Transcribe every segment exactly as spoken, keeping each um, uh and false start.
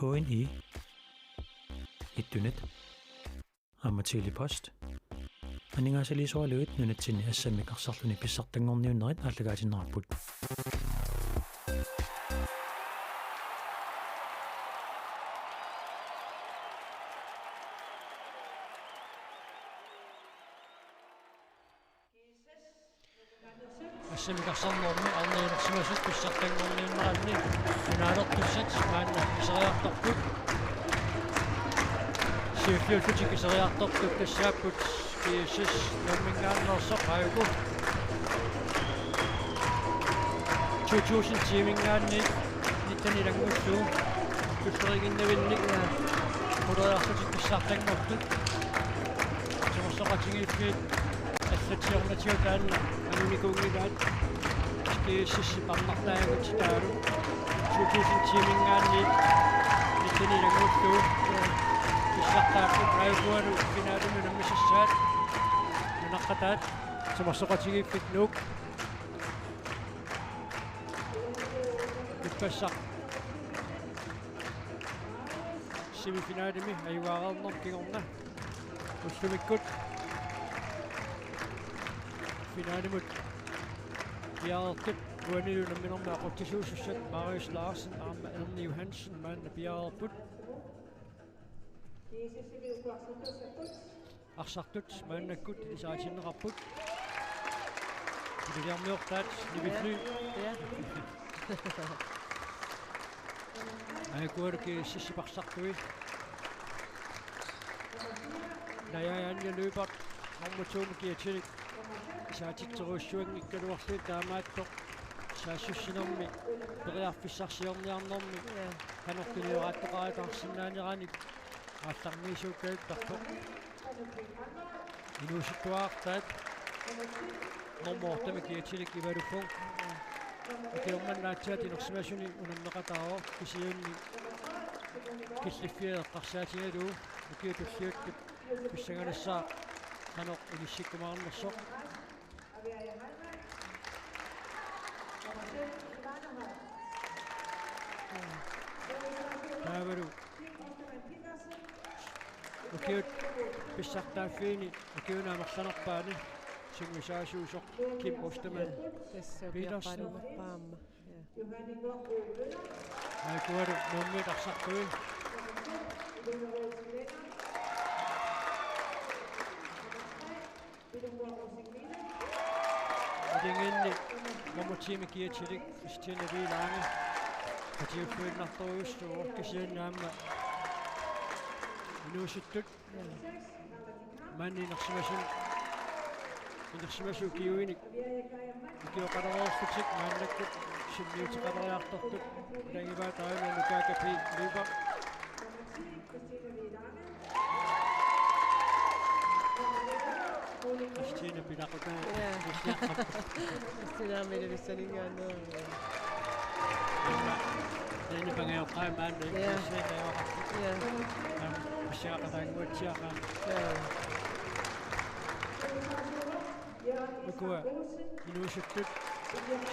K N I, Ittunet aamma Tele-Post aningaasaliisoraluit nunatsinni assammik arsarluni pissartanngorniunnerit aallakaatinneqarput. Assammik arsarnermi arnat inersimasut pissartanngorniunneranni finaalertussat maanna iseriartorput. Siulliullutik iseriartortut tassaapput G S S Nuumminngaanneersoq aajuku to tusind ti-minngaanniit nitten ilanngullugu tulleriiginnavinnik, ja, quleriarlutik pissartanngortut. Timersoqatigiiffiit allatsiornatigut taanna angunikuunngilaat, G S S-ip ammartaagutsitaalu to tusind ti-minngaanniit nitten ilanngullugu pissartaapput. Aajukualu finaalimi unammisassaat nunaqqataat Timersoqatigiiffik Nuuk. Ippassaq semifinalimi ajugaareernermut kingorna ullumikkut finalimut piareertut uanilu nammineq aqutsisuusussat Marius Larsen aamma Erni Johansen maanna piareerput. Arsartut maannakkut ilisaritinneqarput. Ilisiarmiortaat Nivi Fly. Ja. Ja. Aajukualu G S S-ip arsartui. Naja Janja Lyberth, nummer to-mi kiatilik. Isertitserujussuanngikkaluarlugit taamaattoq saassussinermi periarfissarsiorniarnermi, ja, qanoq tunioraattoqarataarsinnaaneranik aallarniisuukajuttarpoq. Inuusuttuartaat nummer otte-mi kiatilik Ivalu Funk. Ukiormanna aatsaat inersimasuni unammeqataavoq, kisianni killiffiat eqqarsaatigalugu ukiut tulliuttut pissanganassaaq qanoq inissikkumaarnersoq. Taavalu ukiut pissartaaffiini ukiuni amerlanerpaani sungiusaasuusoq Kim Ostermann. Tassa Petersen. Ukiorpaaluunerpaamma. Ja. Aajukualu Nuummiit arsartui. Ilinginni nummer ti-mi kiatilik Christine Vilange. Qatiulluinnartorujussuuvoq kisianni aamma inuusuttut maani inersimasut, inersimasut ukiuinik ukioqalereerlutik maannakkut sunniuteqaleriartortut ilagivaat aajuna Nukaka P. Lyberth. Christine pilaqutaa. Ja. Christine aamma ilivissaninngaanneerpoq. Tene pangajoqqaat maanna. Ja. Christine ajoqarpoq. Ja. Am, pissaqataannguatsiaqaat. Ja. Ukua inuusuttut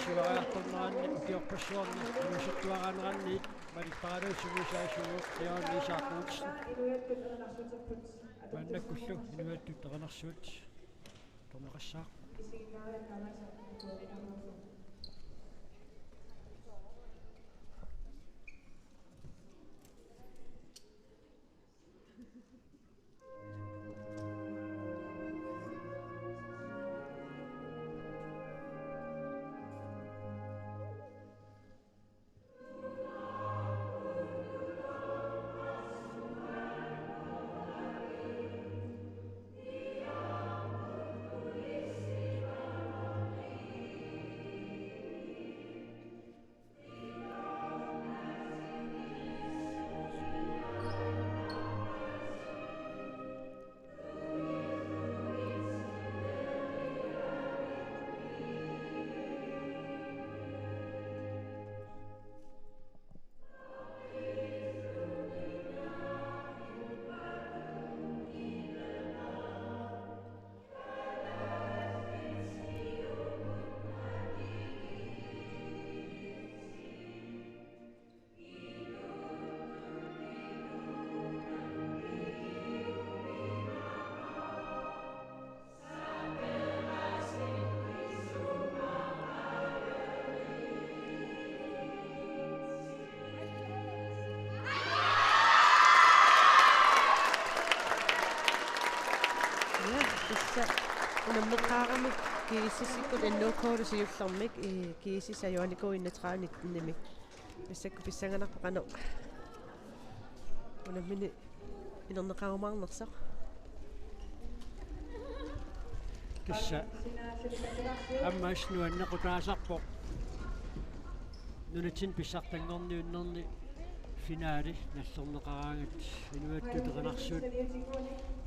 siuariartorneranni ukiorpassuarni inuusuttuaraaneranniit malipparalugu sungiusaasuuvoq Jørgen Isak Olsen. Maannakkullu inuiattut erinarsuut torneqassaaq. Tassa unammeqqaaramik GSS-ikkut N K-lu siullermik, eh, GSS ajugaanikuuvoq enogtredive nittenimik. Massakkut pissanganarpoq qanoq unammineq inerneqarumaarnersoq. Tassa aamma assut nuannequtaasarpoq. Nunatsinni pissartanngorniunnerni finaali nallerneqaraangat inuiattut erinarsuut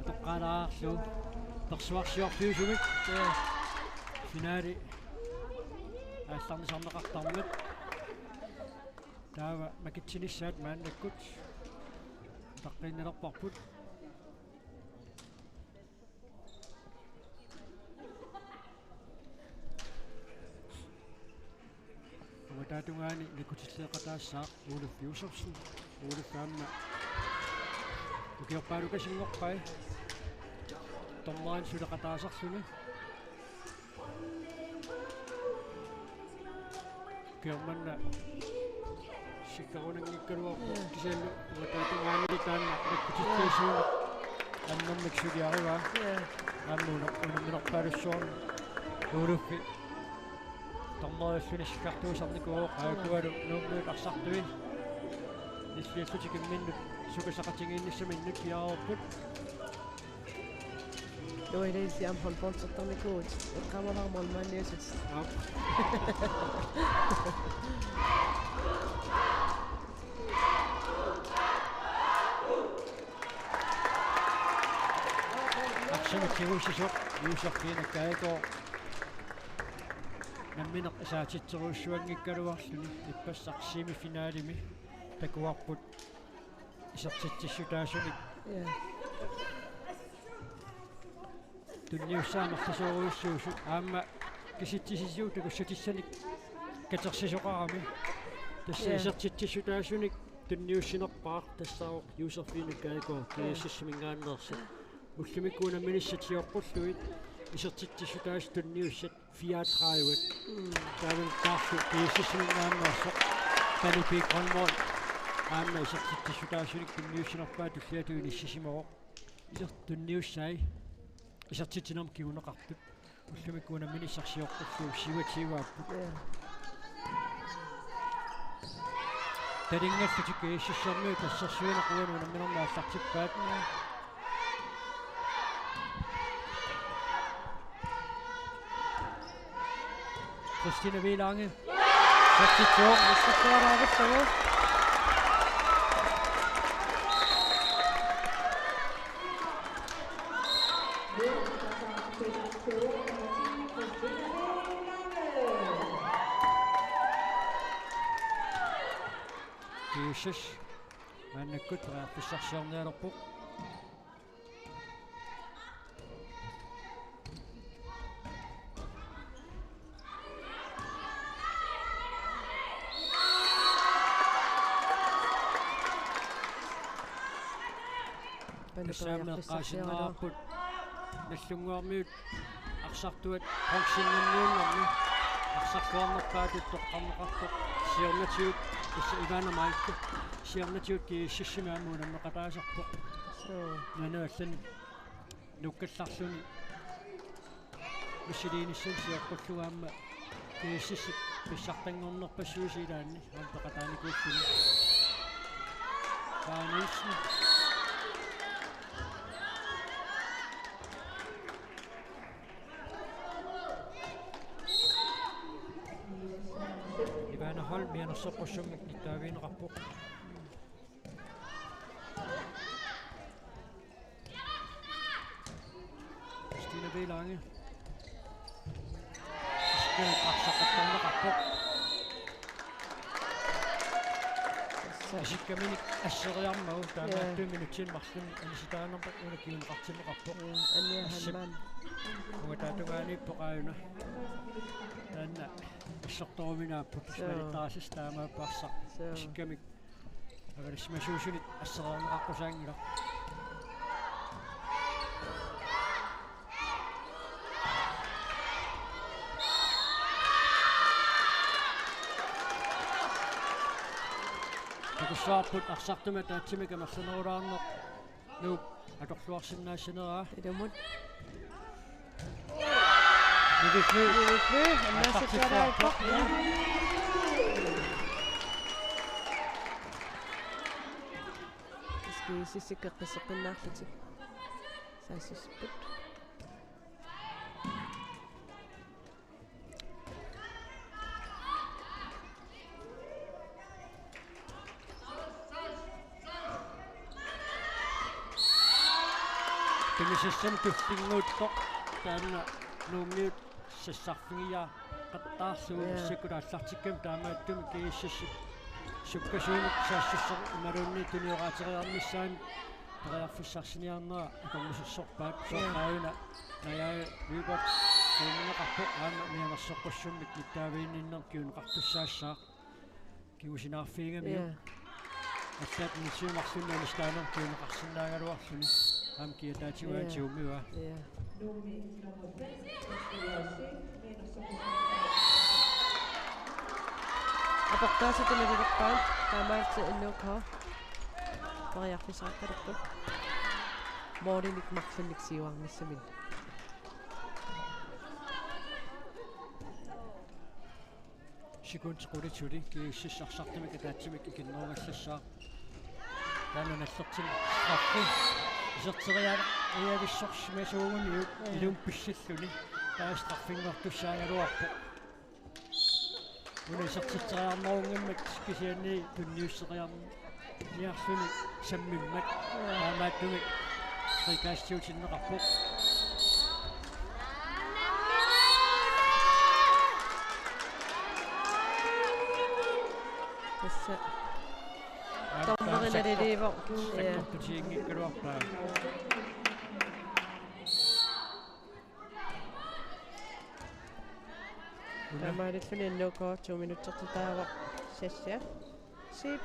atoqqaalaarlugu persuarsiorfiusumik finaali aallarnisarneqartarmat. Taava makitsinissaat maannakkut utaqqiinnalerparput. Ungataatungaani nikutilleeqataassaaq Oluf Josefsen. Oluf aamma ukiorpaalukasinngorpai. Dommerini suleqataasarluni. Ukioq manna sikkarunanngikkaluarpoq. Ja. Kisianni ungataatungaani taanna nakkutittuisuuneq annermik suliarivaa. Ja. Aamma una-, unamminerpaalussuarnik Oluffi dommerilluni sikkartuusarnikuuvoq. Ja. Aajukualu Nuummiut arsartuit nilliallutik imminnut sukkasaqatigiinnissamut piareerput. Nuiliilli aamma håndboldertarnikuuvugut. Eqqaamavara målmandiusut. Aap. Arsamik tigussisoq Josefine Geigaard. Nammineq isaatitserujussuanngikkaluarluni ippassaq semifinalimi takuarput isertitsissutaasunik. Ja. Tunniussaammat amerlasoorujussuusut aamma kisitsisitigut takussatissanik katersisoqarami. Tassa, ja, isertitsissutaasunik tunniussinerpaaq tassaavoq Josefine Geigaard, ja, GSS-iminngaanneersoq. Ullumikkut unamminissat sioqqullugit isertitsissutaasut tunniussat fireogtredive. Mm. Taavalu taarlu GSS-iminngaanneersoq Danny P. Grønvold aamma isertitsissutaasunik tunniussinerpaaq tulliatut inissisimavoq. Isertut tunniussai isertitsinermut kinguneqartut. Ullumikkut unamminissat sioqqullugu syvogtyve-aapput. Ja. Talingallutik GSS-ermiut assersuineq uani unamminermi aallartippaat. Ja. Christine Wielange. Satsitsooq. Satsitsooq. GSS maannakkut periarfissarsiornialerpoq. Tassaammik eqqaasinnaarput Nagdlunguarmiut arsartuat bronzeniunnermi arsartuarnerpaatut toqqarneqartoq siornatigut, tassa Ivana Maikke, siornatigut GSS-imi aamma unammeqataasarpoq. Suu. Nanu allan nukkallarluni misiliinissani sioqqullugu aamma GSS-ip pissartanngornerpassuisa ilaanni aamma peqataanikuulluni. Kaja Nielsen. Ivana Holm mianersoqqussummik nittaavigineqarpoq. Christine Wielange. Isikkamik arsaqattaarneqarpoq. Tassa. Isikkaminik asseriarmagu, ja, taamaattumik minutsini marlunni anisitaanermut una kinguneqartinneqarpoq. Ja, Anja Hanman. Ungataatungaaniippoq aajuna. Taanna assortoruminaapput. Suu. Ismalittaasas taamaappoq arsaq. Suu. Isikkamik avalassimasuusunit assereerneqaqqusaanngilaq. Takussavarput arsartumik ataatsimik amerlanerulaarneq Nuuk atorluarsinnaassaneraa. Ilumut. Fly, Fly, annaassuaalaarpoq. Aallartippoq. Iski sissikka qisseqqinnaarlutik. Saassussipput. Tunisissan tullinnguuttoq taanna Nuummiut sassarfigiaqattaarlugu. Ja. Massakkut aallartikkami taamaattumik G S S sukkasuumik saassussaq imaluunniit tunioraatigereernissaanut periarfissarsiniarnera akornusersorpaat. Ja. Soorlu aajuna Naja Lyberth siuminneqarpoq aamma mianersoqqussummik nittaaviginninnermik kinguneqartussaassaaq. Kingusinaarfigigamikku. Ja. Allaat minutsit marlunni anistaanermut kinguneqarsinnaagaluarluni. Aamma kiataatigut. Ja. Tiumiva. Ja. Aportaasutut tunniulerpaat, taamaalillutik N O K. Periarfissaqalerput. Målinik marlunnik siuarnissaminnik. Sekundit qulit suli G S S arsartumik ataatsimik ikinnerugallassaaq. Taanna nallertin straffi. Iserteriaannarlugu iserteriavissorsimasuuguniuk. Ja. Ilumut pissilluni. Taava straffinngortussaagaluarpoq. Una isertitseriarnerunngimmat kisianni tunniusseriarniarluni sammimmat. Ja. Taamaattumik frikastiutinneqarpoq. Tassa. Aamma dommeri taanna naliliivoq. Ja. Sakkortutiginngikkaluarpaa. Una. Taamaalilluni N O K to minutsertitaavoq. Sassia. Siip.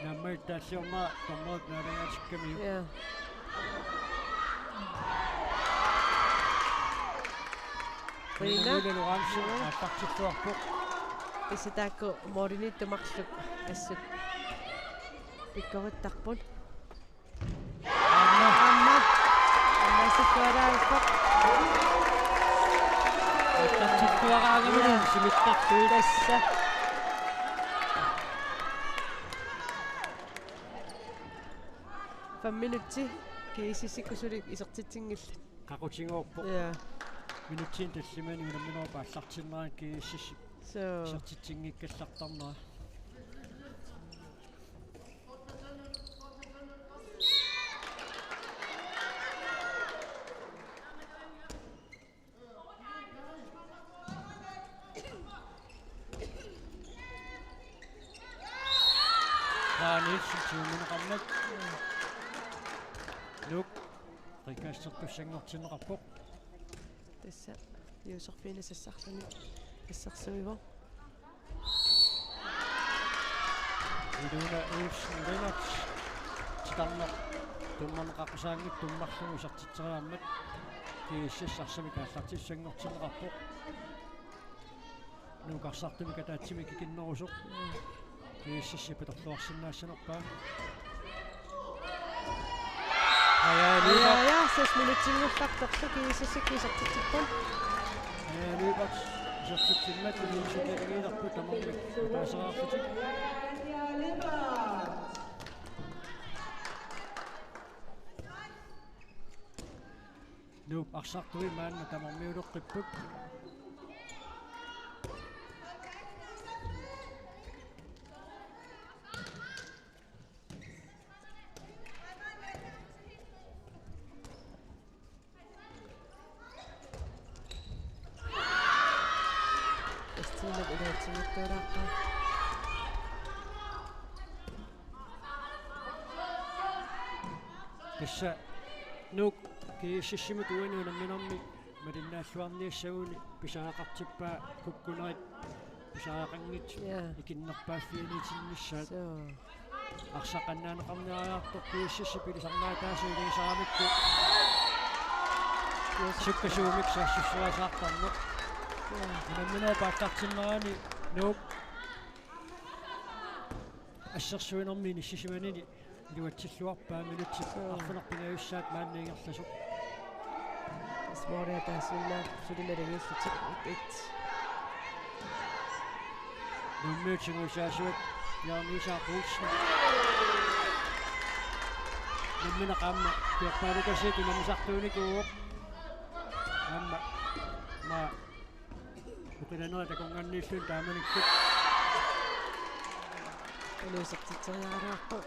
Naammagittaalliorma dommerit naalagaatikkamiuk. Ja. Rina. Rina Møller Lorentzen, ja, aallartilluarpoq. Tassa taakku målimiittunik marluk assut pikkorittarput. Aamma. Aamma. Aamma sikuaraarpoq. Aamma sikuaraarpoq. Simittarsuit. Tassa. Fem minutsit G S S-ikkut suli isertitsinngillat. Qaqutigoorpoq. Ja. Minutsinik tallimanik unamminerup aallartinnerani G S S. Suu. Isertitsinngikkallartarnera. Aa, Nielsen siumineqarmat. Nuuk frikastertussanngortinneqarpoq. Tassa Josefine sassarluni assersuivoq. Ilona Olsen Lennert titarneq tummarneqaqqusaanngitsoq marlunnik isertitseriarmat G S S arsamik aallartissanngortinneqarpoq. Nuuk arsartumik ataatsimik ikinnerusoq. G S S-ip atorluarsinnaassanerpaa. Aja, Aja, Aja, seks minutsinngortartorlu G S S-ikkut isertitsipput. Aja Lyberth isertitsimmat, iluussutiligiilerput tamarmik ataasiarlutik. Nuup arsartui maanna tamarmiuleqqipput. Kristina iluatsinngitsuulaappaa. Tassa Nuuk G S S-imut uani unamminermi malinnaalluarniassaguni pisariaqartippaa kukkunerit pisariaqanngitsut. Ja. Ikinnerpaaffianiitinnissaat. Suu. Arsaq annaaneqarniariartoq G S S-ip ilisarnaataasoq iligisaramikku. Yes. Sukkasuumik saassusseriasaartarneq. Ja. Unamminerup aallartinnerani Nuuk assersuinermi inissisimanini Iluatsilluarpaa minutsit Suu. arfineq-pingajussaat maanna ingerlasoq. Ismoria taasinnaa suli naligiillutik. Et. Nuummiut tigusaasuat Jørgen Isak Olsen. Nammineq aamma Piorpaa Lukasiit unammisartuunikuuvoq. Aamma maa oqilanerit akornanniilluni taamanikkut. Iluusertitseriaraluarpoq.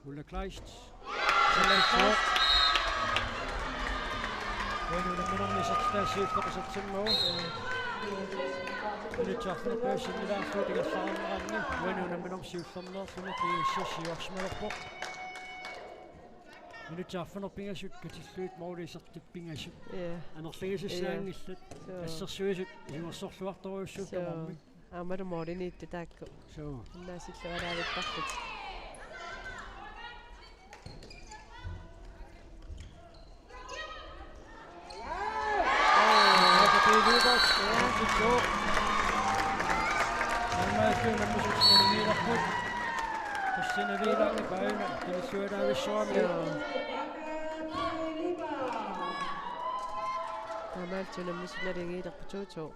Ulla Kleist. Ulla Kleist. Uani unamminermi isertitaassuuppakasatsimmagu. Minutsit arfineq-pingasut sinnilaarlugu ingerlareernerani uani unamminermi siullermeerluni G S S siuarsimalerpoq. Minutsit arfineq-pingasut katillugit måli isertitsinnaasut. Ja. Amerligisassaanngillat. Ja. Suu. Assersuisut ilungersorluartorujussuupput. Suu. Tamarmik. Aammalu målimiittut taakku. Suu. Innaasillunga laavittarput. Aa, Peter Lyberth. Ja. Suu. Aamma suu nammineq suu nammineq. Christina Wielangi paajuna tunisiuilaavissuarami. Joo. Taamaattumik unammisut naligiilerput to to.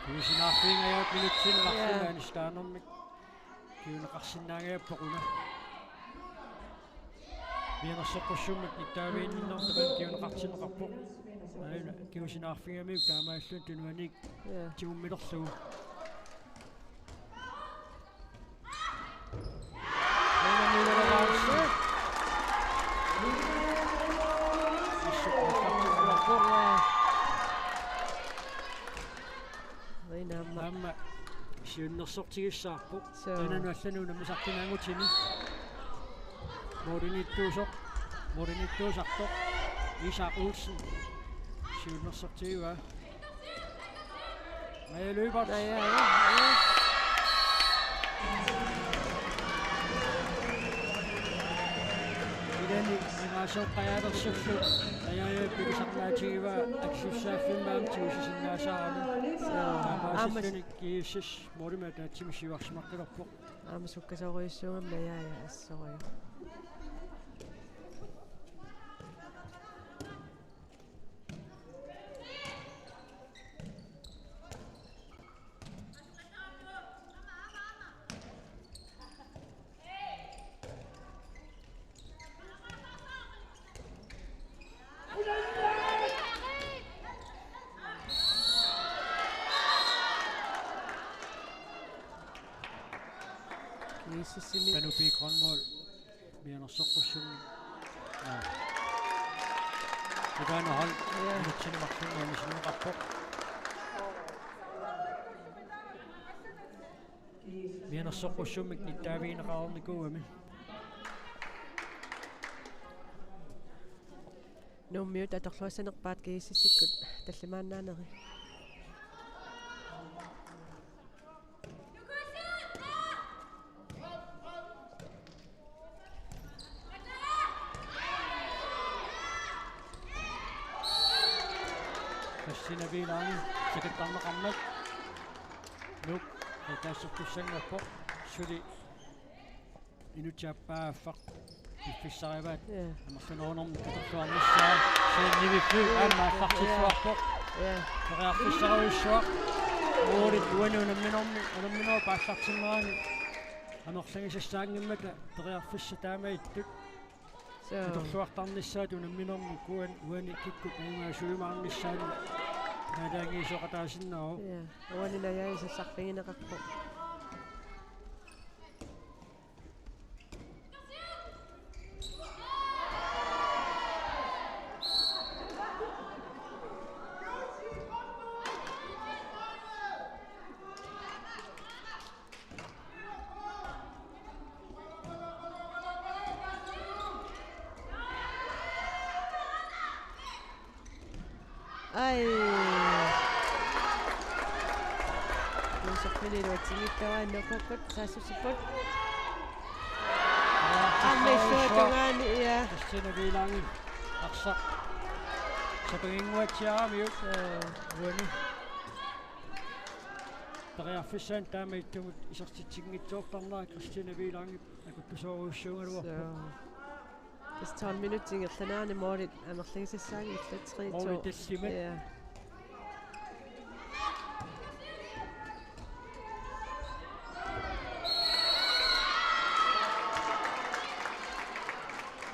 Kingusinnaarfigingajaat minutsini marlunni. Jaa. Anistaanermik kinguneqarsinnaangajappoq una. Mianersoqqussummik nittaaviginninnermut tamanna kinguneqartinneqarpoq. Aajuna kingusinnaarfigigamiuk taamaalilluni tunuaniit. Jaa. Tigummilerlugu. Aamma siunnersortigissaarpoq. Suu. Taanna allanut unammisartuunnginnami. Målimiittuusoq. Målimiittuusartoq. Isak Olsen. Siunnersortigivaa. Naja Lyberth. Naja, ja, ja. Ilani ingaasooqqajaalersullu Naja pigisarnaatigivaa aksussaaffimmik aamma tigusisinnaasarami. Joo. Taamaasilluni G S S målimik ataatsimik siuarsimaqqilerpoq. Aamma sukkasoorujussuugami Naja assorujuk. G S S-imi. Panu P. Grønvold. Mianersoqqussummik. Aa. Ivana Holm. Ja. Minutsini marlunni amisinneqarpoq. Mianersoqqussummik nittaavigineqareernikuugami. Nuummiut atorluassanerpaat G S S-ikkut tallimaannaaneri. Christina Wielangi sakittarneqarmat. Nuuk, taassertussanngorpoq. Suli inutsiappaaffaq piffissarivaat. Ja. Amerlanerunermik katerluarnissaa. Siunniviffik aamma aallartilluarpoq. Ja. Periarfissarujussuaq. Målit uani unamminermi, unamminerup aallartinnerani. Amerligisassaanngimmata periarfissat taamaattut. Suu. Katerluartarnissaat unamminermi uani, uani kikkut ajugaasuujumaarnissaannik naalagaaffigineqataasinnaavoq. Ja. Uani Naja sassarfigineqarpoq. Ai. Miniluatsinngikkaluarpoq, saassussipput. Aamma illuatungaani, ja. Christine Wielangi arsaq sapaginnguatsiaramiuk. Joo. Uani. Periarfissaani taama ittumut isertitsinngitsoortarnera Christine Wielangi akuttusoorujussuugaluarpoq. Joo. Tassa tolv minutsit ingerlaneranni målit amerligisassaanngillat, tre to. Målit tallimat. Ja.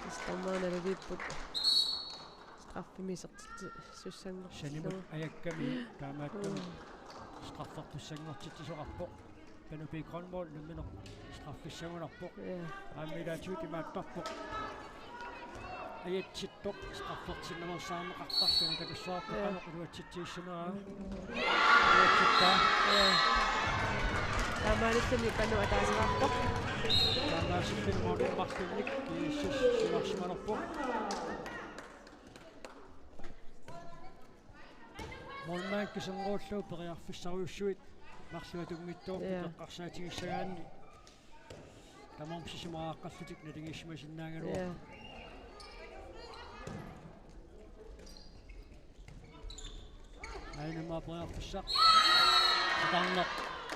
Tassa tamarmik naliliipput. Straffemi isertitsi-, sussanngortillugu. Sanimut ajakkami taamaattumik. Mm. Straffertussanngortitsisoqarpoq. Panu P. Grønvold nammineq straffissagunarpoq. Ja. Aamma ilaatigut imaattarpoq. Ajatsittoq straffertinnaveersaarneqartarluni, takussavarput. Ja. Qanoq iluatsitsiissinera. Iluatsittaa. Ja. Taamaalilluni Panu ataaseqarpoq. Taamaasilluni målip marlunnik G S S siuarsimalerpoq. Målmandip kiserngullugu periarfissarujussuit marluk atunngitsoorput. Ja. Eqqarsaatigissagaanni tamarmik sisamaaqqallutik naligiissimasinnaagaluarput. Ja. Aajuna periarfissaq. Sitarneq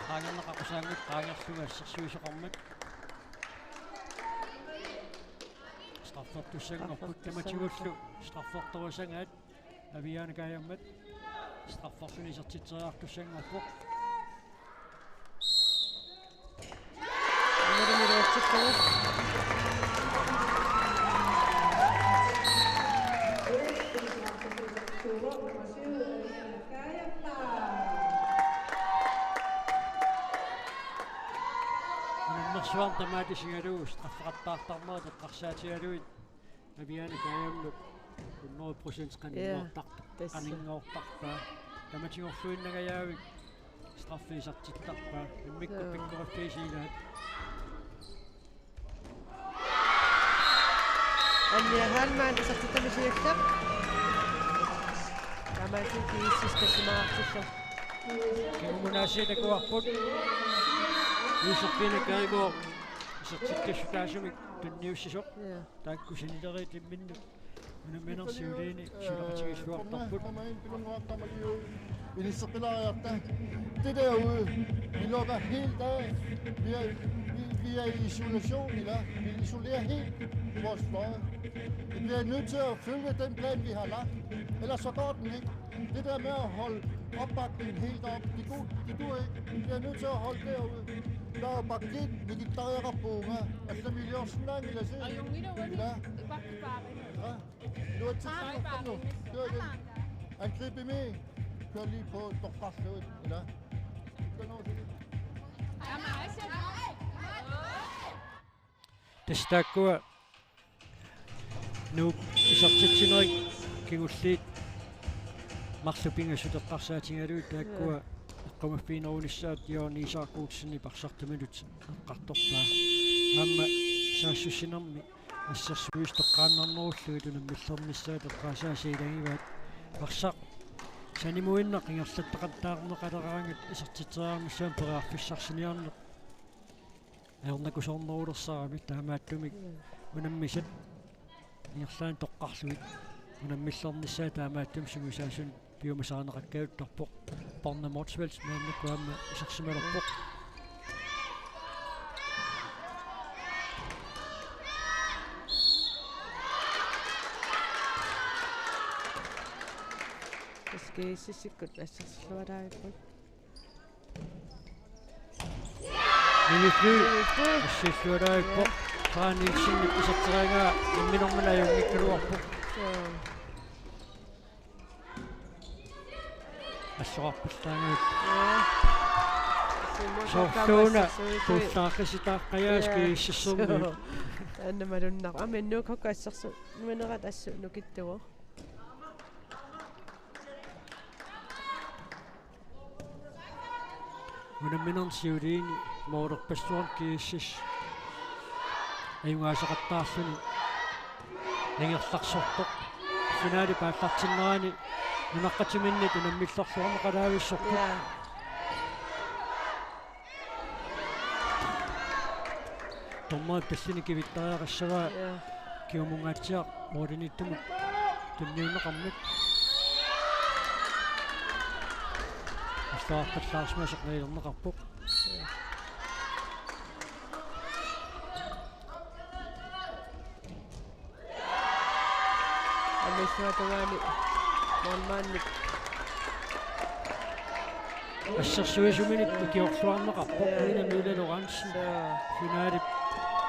qaangerneq aqqusaanngitsoq qaangerlugu assersuisoqarmat. Straffertussanngorput. Straffertussanngorput. Tamatigullu straffertorusagaat. Aviaana Kajammat strafferluni isertitseriartussanngorpoq. Imaluunniit iluatsittoq. Unammersuarmi tamaat isigalugu straffeqattaartarnerit eqqarsaatigalugit. Aviaana Kajammat hundrede procent qaninngortar-, ja, tassa, qaninngortarpaa. Tamatigorluinnangajaavik straffi isertittarpaa. Immikkut, ja, pikkoriffiisa ilaat. Anja Hallmann isertittamisiullaq. Taamaattumik G S S tassimaartillugu. Kingumut aasiit takuarput. Josefine Karibo isertittassutaa sumik tunniussisoq. Ja. Taakku sinileriit imminnut unamminermi siuliini suleqatigiilluartarput. Inisseqilaariarta. Det derude, vi lukker helt af. Vi er, vi, vi er i isolation, eller vi isolerer helt vores fløje. Vi bliver nødt til at følge den plan, vi har lagt. Ellers så går den ikke. Det der med at holde opbakningen helt op, det dur, det dur ikke. Vi bliver nødt til at holde derude. Der er jo bakket, vi gik der, jeg var på, hva'? Altså, der er millioner sådan der, vil jeg se. Ila. Ja. Nu er det tidspunkt, kom nu. Kør igen. Angrib med. Kør lige på, Doktor Fløjt, ila. Kør nu. Tassa taakkua Nuup isertitsinerit kingulliit marluk pingasut eqqarsaatigalugit taakkua, ja, eqqumaffiginerunissaat Jørgen Isak Olsenip arsartuminut eqqartorpaa. Aamma saassussinermi assersuisut toqqaannarnerullugit unammillernissaat eqqaasaasa ilagivaat. Arsaq sanimuinnaq ingerlattaqattaarneqaleraangat isertitseriarnissamut periarfissarsiniarneq ajornakusoornerulersarami, taamaattumik, mm, unammisat ingerlaannaq toqqarlugit unammillernissaat taamaattumik sungiusaasunut piumasarineqakkajuttarpoq. Borna Motzfeldt maannakkut aamma isersimalerpoq. Tassa G S S-ikkut assersorluaraavipput. Mimi Fly. Mimi Fly. Assersualaarpoq. Faa Nielsenip iserteriaraa imminormuna ajunngikkaluarpoq. Joo. Assoqarpallaanngilaq. Joo. Soorluuna tuullaaqqisitaaqqajaas, joo, kiississormi. Joo. Anna malunnaq. Aamma Nuuk H K assersuunerat assut nukittuvoq. Unamminermi siuliini målerpassuarnik G S S ajugaasaqattaarluni ingerlaarsortoq. Finalip aallartinnerani nunaqqatiminnit unammillerluarneqalaavissorpoq. Ja. Dommerip tallini kivittariaqassavaa. Ja. Kingumungaatsiaq målimiittumut tunniunneqarmat. Allaarpallaarsimasoq nalilerneqarpoq. Ja. Amiissuatavaani målmandip assersuisuminit ikiorluarneqarpoq. Ja. Uina Møller Lorentzen. Ja. Finalip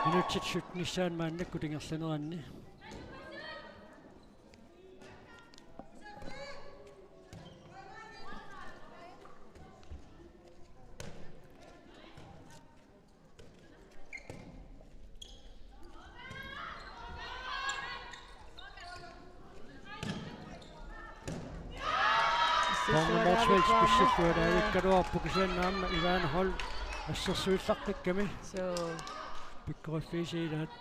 minutsit syttenissaat maannakkut ingerlaneranni. Paul Motzfeldt pissilluaraavikkaluarpoq, kisianni aamma Ivana Holm assersuillartakkami. Suu. Pikkoriffigisaat.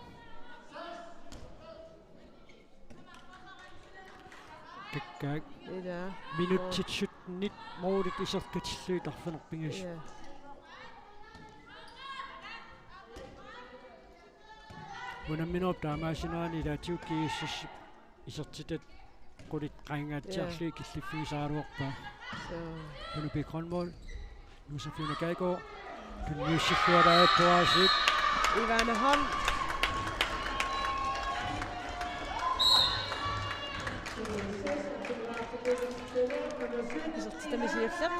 Kakkaak. Ilaa. Minutsit syttenit målit isertitillugit arfineq-pingasut. Ja. Unamminerup taamaasinerani ilaatigut GSS isertitat qulit qaningaatsiarlugit, ja, killiffigisaraluarpaa. Suu. Unapi Grønvold. Josefine Geigaard. Tunniussilluaraapput aasiit. Ivana Holm. Isertitami siulleq.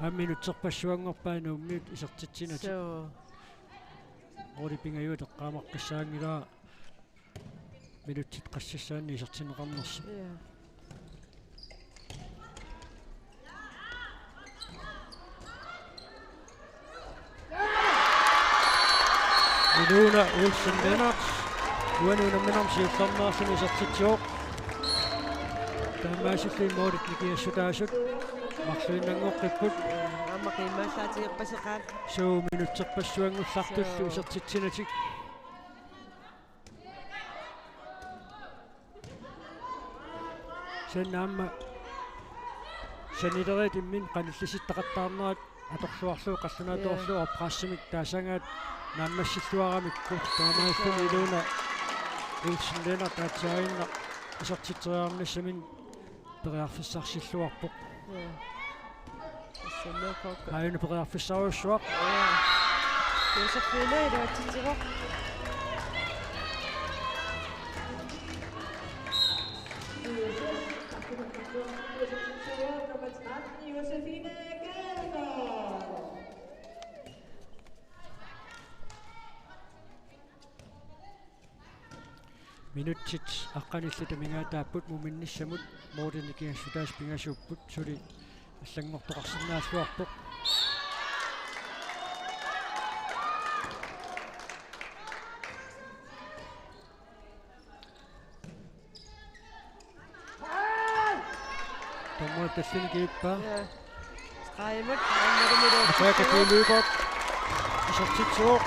Aamma minutserpassuanngorpaa Nuummiut isertitsinatik. Suu. Målit pingajuat eqqaamaqqissaanngilaa. Minutsit qassissaanni isertinneqarnersoq. Ja. Ilona Olsen Lennert. Uani unamminermi siullermeerluni isertitsivoq. Taamaasillutik målit nikingassutaasut marluinnanngoqqipput. Aamma qiimmallaatigerpaseqaat. Suu, minutserpassuanngullartullu, suu, isertitsinatik. Kisianni aamma sanileriit imminnut qanillisittaqattaarnerat atorluarlugu qallunaatuarlugu, ja, oppressimik taasagaat naammassilluaramikku, taamaalluni Ilona Olsen Lennert aatsaaginnaq isertitseriarnissaminnut periarfissarsilluarpoq. Ja. Aajuna periarfissarujussuaq. Ja. Josefine iluatsitsivoq. Minutsit aqqanillit amigaataapput, muminnissamut målit nikingassutaasut pingasuupput, suli allanngortoqarsinnaalluarpoq. Dommerip tallini kivippaa. Ja. Stregimut, aammalumi iluatsitsivoq. Rebecca P. Lyberth isertitsivoq.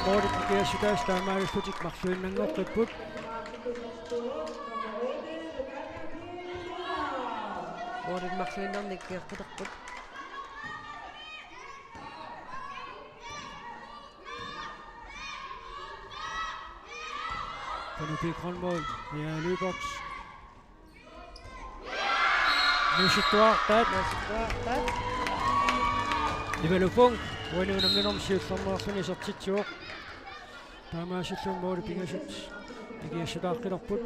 Målit nikingassutaasut taamaalillutik marluinnanngoqqipput. Målit marluinnarnik ikiaqqilerput. Panu P. Grønvold, Ea Lyberth. Inuusuttuartaat. Inuusuttuartaat. Ivalo Funk, uani unamminermi siullermeerluni isertitsivoq. Taamaasillutik målit pingasut nikingassutaaqqilerput.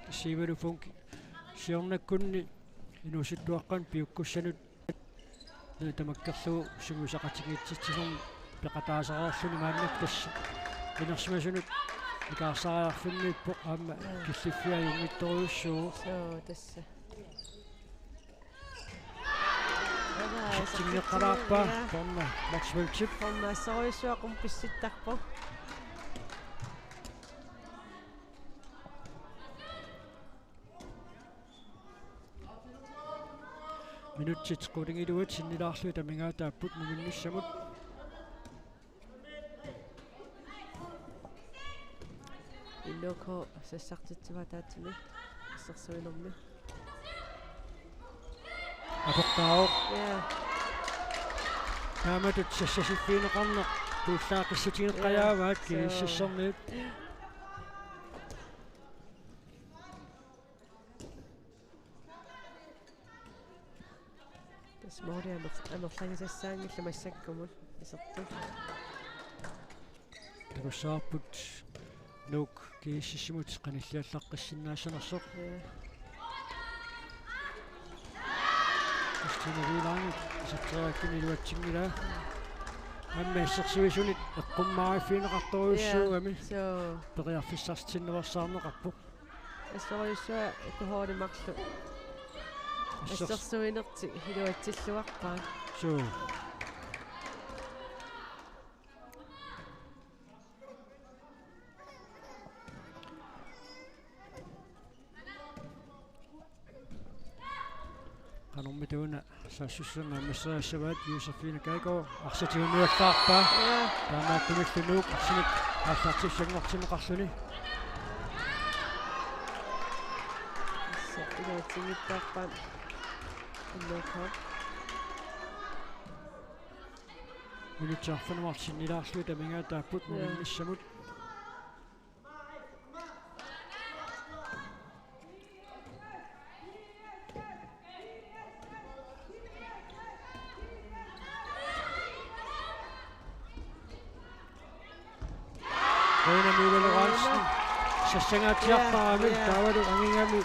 Tassa Ivalo Funk siornakkunni inuusuttuaqqanut piukkussanut tamakkerlugu sungiusaqatigiitsitsinermik peqataasareerluni maannakkut tassa inersimasunut ikaarsaariarfimmiippoq, aamma killiffiit ajunngitsorujussuuvoq. Suu, tassa. Isertinngeqqalaarpaa, ja, taanna Maxwell Chip. Taanna assorujussuaq qummut pissittarpoq. Minutsit qulingiluat sinnilaarlugit amigaataapput muminnissamut. N K sassartitsivoq ataatsimi assersuinermi. Aportaavoq. Ja. Taamatut sassasiffigineqarneq tuullaaqqissutigeqqajaavaat. Ja. Suu. G S S-ermiut. Tassa måli amer-, amerlagisassaanngillat massakkumut isertut. Takussavarput Nuuk G S S-imut qanilliallaqqissinnaassanersoq. Ja. Kristina Viilaanit iserteriakkani iluatsinngilaa. Aamma assersuisunit eqqummaariffigineqartorujussuugami. Ja. Suu. Periarfissarsitinnaveersaarneqarpoq. Assorujussuaq K H-imi marluk. Assers- Assersuinertik iluatsilluarpaat. Suu. Qanormita una saassussinermi naammasseriassavaat. Josefine Kajgaard arsaq tigummivallaarpaa. Ja. Taamaattumillu Nuuk arsamik aallartissanngortinneqarluni. Tassa iluatsinngitsoorpaat. N K. Minutsit arfineq-marluk sinnilaarlugit amigaataapput. Ja. Muminnissamut. Runa Møller Lorentzen. Sassangaatsiartarami, ja, ja, taavalu angigami.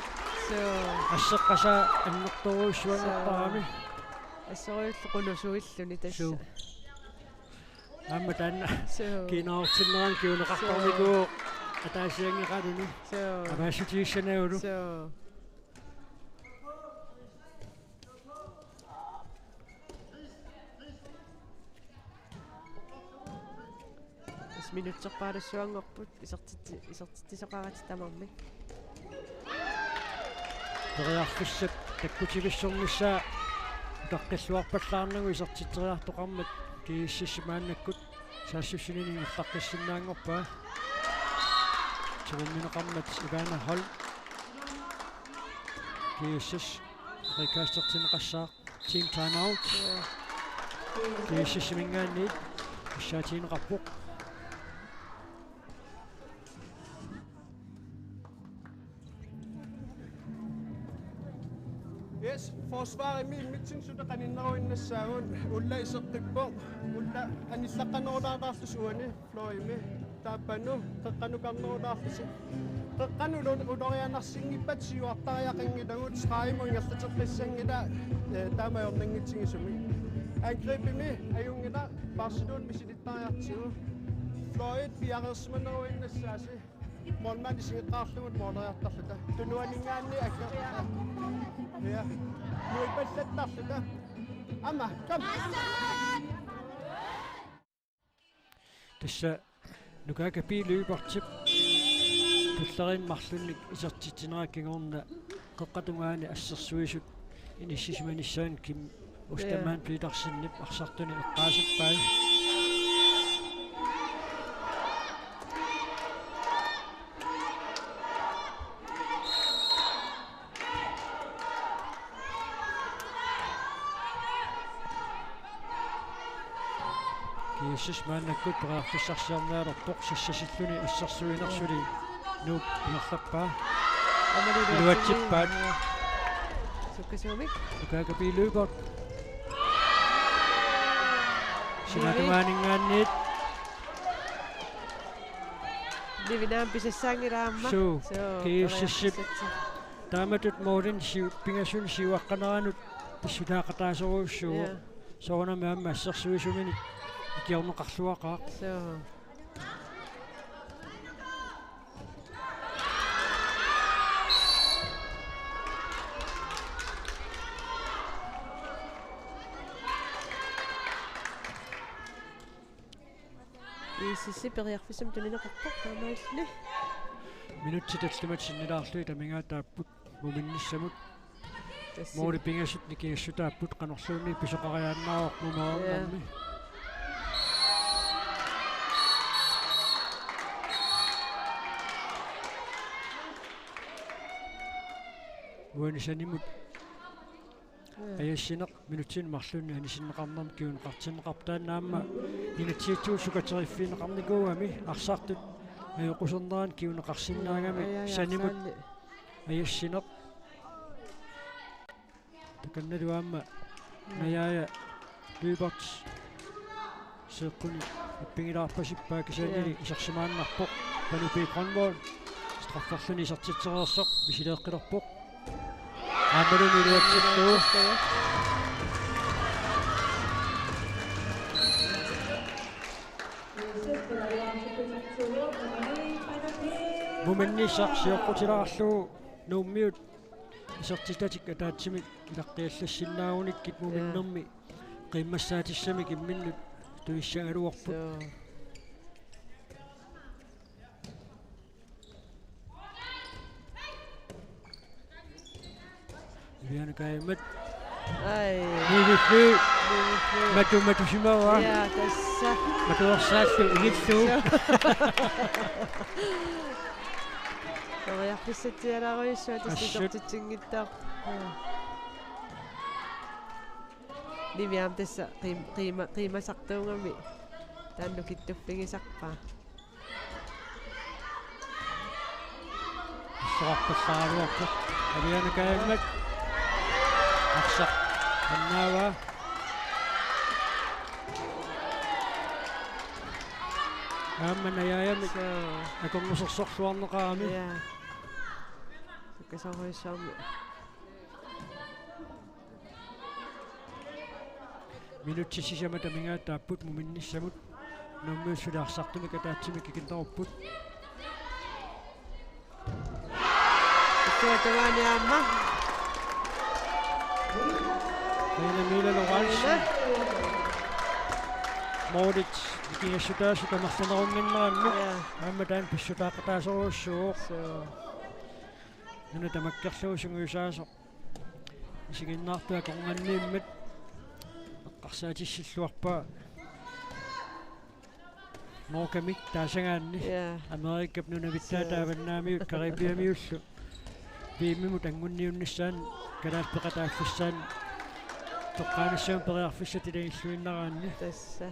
Suu. Asseqqasaa annertoorujussuanngortarami. Suu. Assorujullu qunusuilluni tassa. Suu. Aamma taanna, suu, kiinnartinnerani kiuneqartarnikuuvoq, suu, ataasianngeqaluni. Suu. Avaassutigissanaagulu. Suu. Tassa minutserpaalussuanngorput isertitsi-, isertitsisoqaratik tamarmik. Periarfissat takkutivissornissaa utaqqilluarpallaarnagu isertitseriartoqarmat G S S maannakkut saassussinermi ingerlaqqissinnaanngorpaa. Tigummineqarmat Ivana Holm. G S S frikasterineqassaaq. Team timeout. Ja. G S S-iminngaanniit kissaatigineqarpoq. Yes, forsvarimi immitsinnut suli qaninneruinnassaagut. Ulla iseqqippoq. Ulla anillaqqanerulaartarlusi uani. Fløjimi, taava Panu, qeqqanukarnerulaarlusi. Qeqqanut ulo-, ulorianarsinngippat siuartariaqanngilagut, stregimut ingerlateqqissanngilaq, eh, taama ajornanngitsigisumik. Angribimi ajunngilaq, Barcelona misilittariartigu. Fløjit piareersimaneruinnassaasi. Målmand isigeqqaarlugu måleriartarluta. Tunuaninngaanniit akka-, ja. Nuipallattarluta. Aamma, kom. Tassa Nukaaka B. Lyberthip tulleriinni marlunnik isertitsinera kingorna qeqqata tungaani assersuisut inissisimanissaanut Kim Ostermann, ja, Petersenip arsartuni eqqaasippai. G S S maannakkut periarfissarsiornialerpoq, sassasilluni assersuineq suli Nuuk ingerlappaa. Aamma iluatsippaat. Sukkasuumik. Nukaaka B. Lyberth. Sinaata tungaaninngaanniit. Nivinaan pisassaanngilaq aamma. Suu, suu, G S S-ip. Periarfissat. Taamatut målini siu-, pingasunut siuaqqaneranut pissutaaqataasorujussuuvoq. Ja. Soorunami aamma assersuisuminit ikiorneqarluaqaaq. Suu. G S S periarfissamik tunineqarpoq taamaalilluni. Minutsit tallimat sinnilaarlugit amigaataapput muminnissamut. Tassa. Måli pingasut nikingassutaapput, qanorluunniit pisoqariaannaavoq nummer, ja, otte-ermi. Uani sanimut. Ajassineq minutsini marlunni anisinneqarnermi kinguneqartinneqarpoq, taanna aamma inatsisitigut sukateriffigineqarnikuugami arsartut ajoqusernerani kinguneqarsinnaagami. Aja, aja, sanimut arsarli. Ajassineq. Takannalu aamma Najaaja Lyberth seeqquni ippigilaarpasippaa, kisiannili isersimaannarpoq. Panu P. Grønvold strafferluni isertitsereersoq misileeqqilerpoq. Aammalumi iluatsittu. Muminnissaq sioqqutilaarlugu Nuummiut isertitatik ataatsimik ilaqqiallassinnaagunikku muminnermi qiimmassaatissamik imminnut tunissagaluarput. Suu. Viviane Kajemmet. Ai. Nivillu. Nivillu. Matu, matusimavaa. Ja, tassa. Matuersaallu, ilillu. Suu. Periarfissatsialaarujussuaq tassa. Assut. Isertitsinngitsoq. Ja. Niviam tassa qiim-, qiima-, qiimasartuugami. Taanna nukittuffigisarpaa. Issuarpallaaraluarpoq. Aviana Kajemmet. Arsaq annaavaa. Aamma Najaajami. Suu. Akornusersorluarneqarami. Ja. Sukkasoorujussuarmik. Minutsit sisamat amigaataapput muminnissamut. Nuummiut suli arsartumik ataatsimik ikinnerupput. Issuatamaani aamma. Reine Mille Lorentzen. Reine. Målit ikigassutaasut amerlanerunnginneranni. Ja. Aamma taanna pissutaaqataasorujussuuvoq. Suu. Nuna tamakkerlugu sungiusaasoq. Isiginnaartut akornanniimmat eqqarsaatissilluarpaa. Norgemik taasagaanni. Ja. Amerikap nunavittaata. Suu. Avannaamiut Caribiamiullu V M-imut anguniunnissaanut kalaallit peqataaffissaanut toqqaanissamut periarfissat ilagilluinnaraanni. Tassa.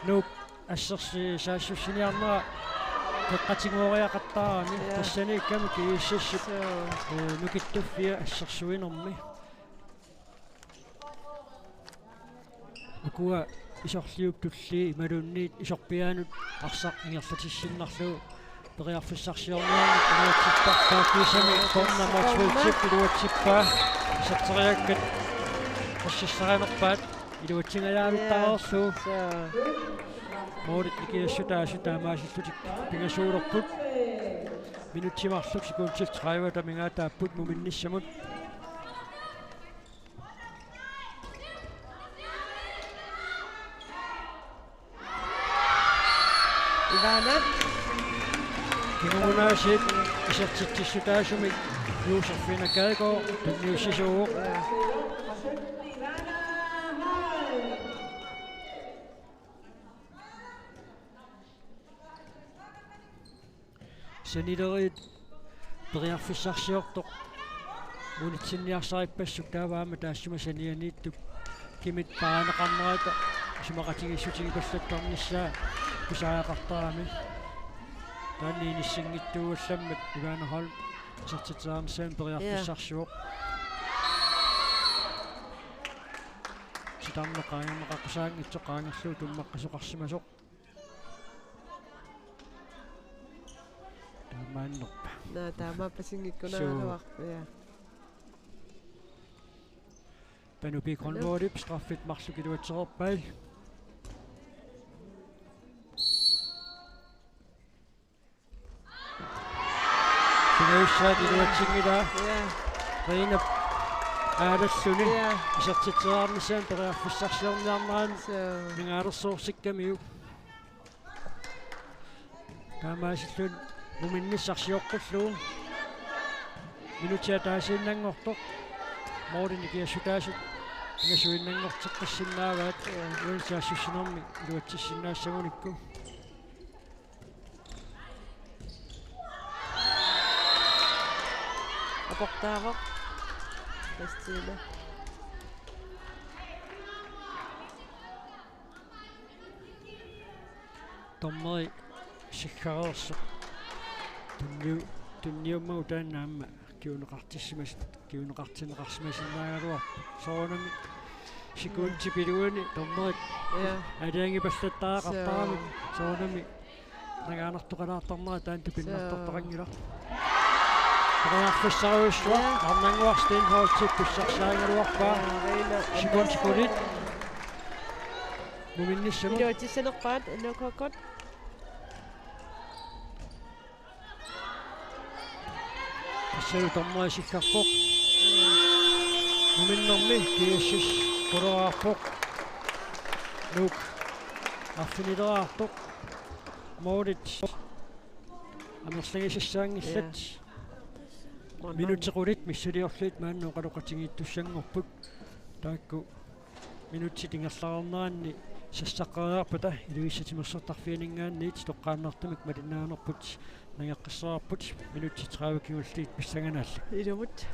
Nuup assersi-, saassussiniarnera qeqqatigooriaqattaarami. Ja. Tassaniikkami G S S-ip, suu, eh, nukittuffia assersuinermi. Ukua isorliup tullii imaluunniit isorpiaanut arsaq ingerlatissinnarlugu periarfissarsiorniarneq iluatsipparpaa, kiisami corner Motzfeldtip iluatsippaa, iserteriakkat assissarinerpaat iluatsingajaavittarlugu. Suu. Målit ikigassutaasut taamaasillutik pingasuulerput. Minutsit marluk sekundit tredive amigaataapput muminnissamut. Ivana. Kingunaasiit isertitsissutaasumik Josefine Gadegaard tunniussisuuvoq. Sanileriit periarfissarsiortoq unitsinniarsarippassuk, taava aamma taassuma sanianiittup kimit paarineqarnerata isumaqatigiissutigipallattarnissaa pisariaqartarami. Taanna inissinngitsuugallammat Ivana Holm isertitseriarnissaanut periarfissarsivoq. Ja. Sitarneq qaangerneqaqqusaanngitsoq qaangerlugu tummaqqasoqarsimasoq. Taamaannerpa? Naa, taamaappasinngikkunaraluarpoq, ja. Panu P. Grønvoldip straffit marluk iluatsereerpai. Pingajussaat iluatsinngilaa. Ja. Rinap aalalluni. Ja. Isertitseriarnissaanut periarfissarsiorniarnerani. Suu. Pingaalersoorsikkamiuk. Taamaasilluni muminnissaq sioqqullugu. Minutsit ataasiinnanngortoq. Målit ikigassutaasut pingasuinnanngorteqqissinnaavaat. Ja. Uani saassussinermi iluatsissinnaassagunikku. Portaavoq. Christine. Dommeri siggareersoq. Tunniu-, tunniummagu taanna aamma kinguneqartissimas-, kinguneqartinneqarsimasinnaagaluarpoq. Soorunami sekuntip iluani dommerit, ja, aalajangipallattaaqartaramik. Soo. Soorunami nangaanartoqalaartarnera taanna tupinnartortaqanngilaq. Periarfissarujussuaq, ja, Arnannguaq Steenholdtip pissarsiarigaluarpaa. Ja, Reima. Sekundit qulit muminnissamut. Iluatsissanerpaat N K K-t. Tassalu dommeri siggarpoq. Muminnermi G S S quleraarpoq. Nuuk arfinileraartoq. Målit amerlagisassaanngillat. Ja. Minutsit qulit missiliorlugit maanna oqaloqatigiittussanngorput. Taakku minutsit ingerlareerneranni sassaqqeriarpata Ilulissat Timersortarfianinngaanniit toqqaannartumik malinnaanerput nangeqqissavarput, minutsit tredive kingulliit pissanganaallu. Ilumut.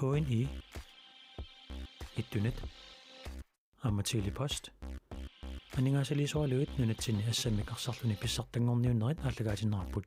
K N I, Ittunet, aamma Tele Post aningaasaliisoralugit nunatsinni assammik arsarluni pissartanngorniunnerit aallakaatinneqarput.